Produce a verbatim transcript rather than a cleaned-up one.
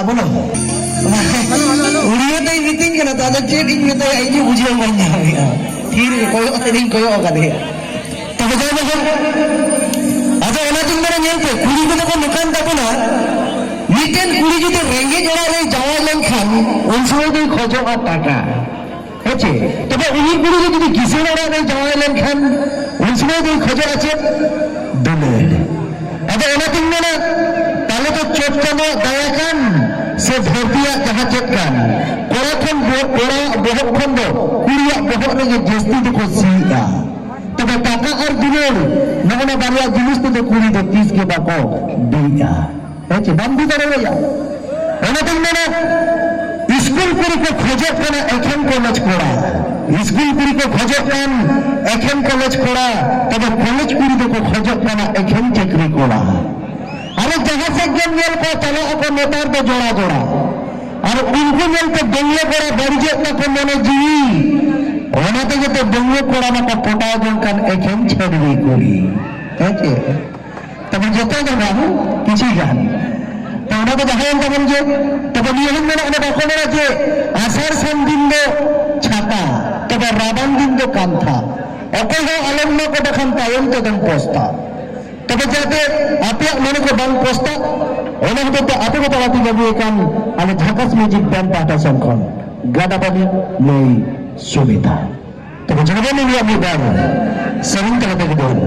ᱵᱚᱞᱚ᱾ ᱩᱲᱤᱭᱟᱹ ᱛᱮᱭ ᱢᱤᱛᱟᱹᱧ ᱠᱟᱱᱟ, ᱛᱚ ᱟᱫᱚ ᱪᱮᱫ ᱤᱧ ᱢᱮᱛᱟᱭᱟ, ᱤᱧ ᱦᱚᱸ ᱵᱩᱡᱷᱟᱹᱣ ᱵᱟᱹᱧ ᱧᱟᱢᱮᱫᱼᱟ᱾ ᱛᱷᱤᱨ ᱠᱚᱭᱚᱜ ᱠᱟᱛᱮ ᱤᱧ ᱠᱚᱭᱚᱜ ᱟᱠᱟᱫᱮᱭᱟ᱾ ᱛᱚᱵᱮ ᱡᱟᱭ ᱦᱳᱠ, ᱟᱫᱚ ᱚᱱᱟᱛᱤᱧ ᱢᱮᱱᱟ, ᱧᱮᱞ ᱯᱮ, ᱠᱩᱲᱤ ᱠᱚᱫᱚ ᱠᱚ ᱱᱚᱝᱠᱟᱱ ᱛᱟᱵᱚᱱᱟ, ᱢᱤᱫᱴᱮᱱ ᱠᱩᱲᱤ ᱡᱩᱫᱤ ᱨᱮᱸᱜᱮᱡ ᱚᱲᱟᱜ ᱨᱮᱭ ᱡᱟᱶᱟᱭ ᱞᱮᱱᱠᱷᱟᱱ, ᱩᱱ ᱥᱚᱢᱚᱭ ᱫᱚᱭ ᱠᱷᱚᱡᱚᱜᱼᱟ ᱴᱟᱠᱟ᱾ ᱦᱮᱸ ᱪᱮ? ᱛᱚᱵᱮ ᱩᱱᱤ ᱠᱩᱲᱤ ᱜᱮ ᱡᱩᱫᱤ ᱠᱤᱥᱟᱹᱬ ᱚᱲᱟᱜ ᱨᱮᱭ ᱡᱟᱶᱟᱭ ᱞᱮᱱᱠᱷᱟᱱ, ᱩᱱ ᱥᱚᱢᱚᱭ ᱫᱚᱭ ᱠᱷᱚᱡᱚᱜᱼᱟ ᱪᱮᱫ? ᱫᱩᱞᱟᱹᱲ᱾ ᱟᱫᱚ ᱚᱱᱟᱛᱤᱧ ᱢᱮᱱᱟ, ᱛᱟᱦᱞᱮ ᱫᱚ ᱪᱚᱴ ᱪᱟᱸᱫᱳᱣᱟᱜ ᱫᱟᱭᱟ ᱠᱟᱱ ᱥᱮ ᱫᱷᱟᱹᱨᱛᱤᱭᱟᱜ ᱡᱟᱦᱟᱸ ᱪᱮᱫ ᱠᱟᱱ, ᱠᱚᱲᱟ ᱠᱷᱚᱱ ᱵᱚ-, ᱠᱚᱲᱟᱣᱟᱜ ᱵᱚᱦᱚᱜ ᱠᱷᱚᱱ ᱫᱚ ᱠᱩᱲᱤᱭᱟᱜ ᱵᱚᱦᱚᱜ ᱨᱮᱜᱮ ᱡᱟᱹᱥᱛᱤ ᱫᱚᱠᱚ ᱥᱤᱭᱮᱜᱼᱟ᱾ ᱛᱚᱵᱮ ᱴᱟᱠᱟ ᱟᱨ ᱫᱩᱞᱟᱹᱲ, ᱱᱚᱜᱼᱚ ᱱᱟ ᱵᱟᱨᱭᱟ ᱡᱤᱱᱤᱥ ᱛᱮᱫᱚ ᱠᱩᱲᱤ ᱫᱚ ᱛᱤᱥ ᱜᱮ ᱵᱟᱠᱚ ᱵᱤᱜᱼᱟ᱾ ᱦᱮᱸ ᱪᱮ? ᱵᱟᱢ ᱵᱩᱡᱽ ᱫᱟᱲᱮᱭᱟᱭᱟ᱾ ᱚᱱᱟᱛᱤᱧ ᱢᱮᱱᱟ, ᱥᱠᱩᱞ ᱠᱩᱲᱤ ᱠᱚ ᱠᱷᱚᱡᱚᱜ ᱠᱟᱱᱟ ᱮᱠᱷᱮᱱ ᱠᱚᱞᱮᱡᱽ ᱠᱚᱲᱟ᱾ ᱥᱠᱩᱞ ᱠᱩᱲᱤ ᱠᱚ ᱠᱷᱚᱡᱚᱜ ᱠᱟᱱ ᱮᱠᱷᱮᱱ ᱠᱚᱞᱮᱡᱽ ᱠᱚᱲᱟ, ᱛᱚᱵᱮ ᱠᱚᱞᱮᱡᱽ ᱠᱩᱲᱤ ᱫᱚᱠᱚ ᱠᱷᱚᱡᱚᱜ ᱠᱟᱱᱟ ᱮᱠᱷᱮᱱ ᱪᱟᱹᱠᱨᱤ ᱠᱚᱲᱟ᱾ ᱟᱨᱚ ᱡᱟᱦᱟᱸ ᱥᱮᱫ ᱜᱮᱢ ᱧᱮᱞ ᱠᱚᱣᱟ, ᱪᱟᱞᱟᱜ ᱟᱠᱚ ᱱᱮᱛᱟᱨ ᱫᱚ ᱡᱚᱲᱟ ᱡᱚᱲᱟ᱾ ᱟᱨ ᱩᱱᱠᱩ ᱧᱮᱞᱛᱮ ᱰᱟᱺᱜᱩᱣᱟᱹ ᱠᱚᱲᱟ ᱵᱟᱹᱲᱤᱡᱚᱜ ᱛᱟᱠᱚ ᱢᱚᱱᱮ ᱡᱤᱣᱤ᱾ ᱚᱱᱟ ᱛᱮᱜᱮ ᱛᱚ ᱰᱟᱺᱜᱩᱣᱟᱹ ᱠᱚᱲᱟ ᱢᱟᱠᱚ ᱯᱚᱴᱟᱣ ᱡᱚᱝ ᱠᱟᱱ ᱮᱠᱷᱮᱱ ᱪᱷᱟᱹᱰᱣᱤ ᱠᱩᱲᱤ᱾ ᱦᱮᱸ ᱪᱮ? ᱛᱚᱵᱮ ᱡᱚᱛᱚ ᱫᱚ ᱵᱟᱝ, ᱠᱤᱪᱷᱩ ᱜᱟᱱ᱾ ᱛᱚ ᱚᱱᱟ ᱫᱚ ᱡᱟᱦᱟᱸᱭᱮᱱ ᱛᱟᱵᱚᱱ ᱡᱮ, ᱛᱚᱵᱮ ᱱᱤᱭᱟᱹ ᱦᱚᱸᱧ ᱢᱮᱱᱟ, ᱚᱱᱟ ᱵᱟᱠᱚ ᱢᱮᱱᱟ ᱡᱮ ᱟᱥᱟᱲ ᱥᱟᱱ ᱫᱤᱱ ᱫᱚ ᱪᱷᱟᱛᱟ, ᱛᱚᱵᱮ ᱨᱟᱵᱟᱝ ᱫᱤᱱ ᱫᱚ ᱠᱟᱱᱛᱷᱟ᱾ ᱚᱠᱚᱭ ᱦᱚᱸ ᱟᱞᱚᱢ ᱮᱢᱟ ᱠᱚ, ᱵᱟᱠᱷᱟᱱ ᱛᱟᱭᱚᱢ ᱛᱮᱫᱚᱢ ᱯᱚᱥᱛᱟ᱾ ᱛᱚᱵᱮ ᱡᱟᱛᱮ ᱟᱯᱮᱭᱟᱜ ᱢᱚᱱᱮ ᱠᱚ ᱵᱟᱝ ᱯᱚᱥᱛᱟ, ᱚᱱᱟ ᱦᱚᱛᱮᱡ ᱛᱮ ᱟᱯᱮ ᱠᱚ ᱛᱟᱞᱟᱛᱮᱧ ᱟᱹᱜᱩᱭᱮ ᱠᱟᱱ ᱟᱞᱮ ᱡᱷᱟᱠᱟᱥ ᱢᱤᱣᱡᱤᱠ ᱵᱮᱱᱰ ᱯᱟᱦᱴᱟ ᱥᱮᱱ ᱠᱷᱚᱱ ᱜᱟᱰᱟ ᱵᱟᱹᱞᱤ ᱢᱟᱹᱭ ᱥᱩᱢᱤᱛᱟ᱾ ᱛᱚᱵᱮ ᱡᱚᱱᱚᱜᱚᱱ ᱩᱱᱤᱭᱟᱜ ᱢᱤᱫ ᱵᱟᱨ ᱥᱮᱨᱮᱧ ᱛᱟᱞᱟ ᱛᱮᱜᱮ ᱵᱚᱱ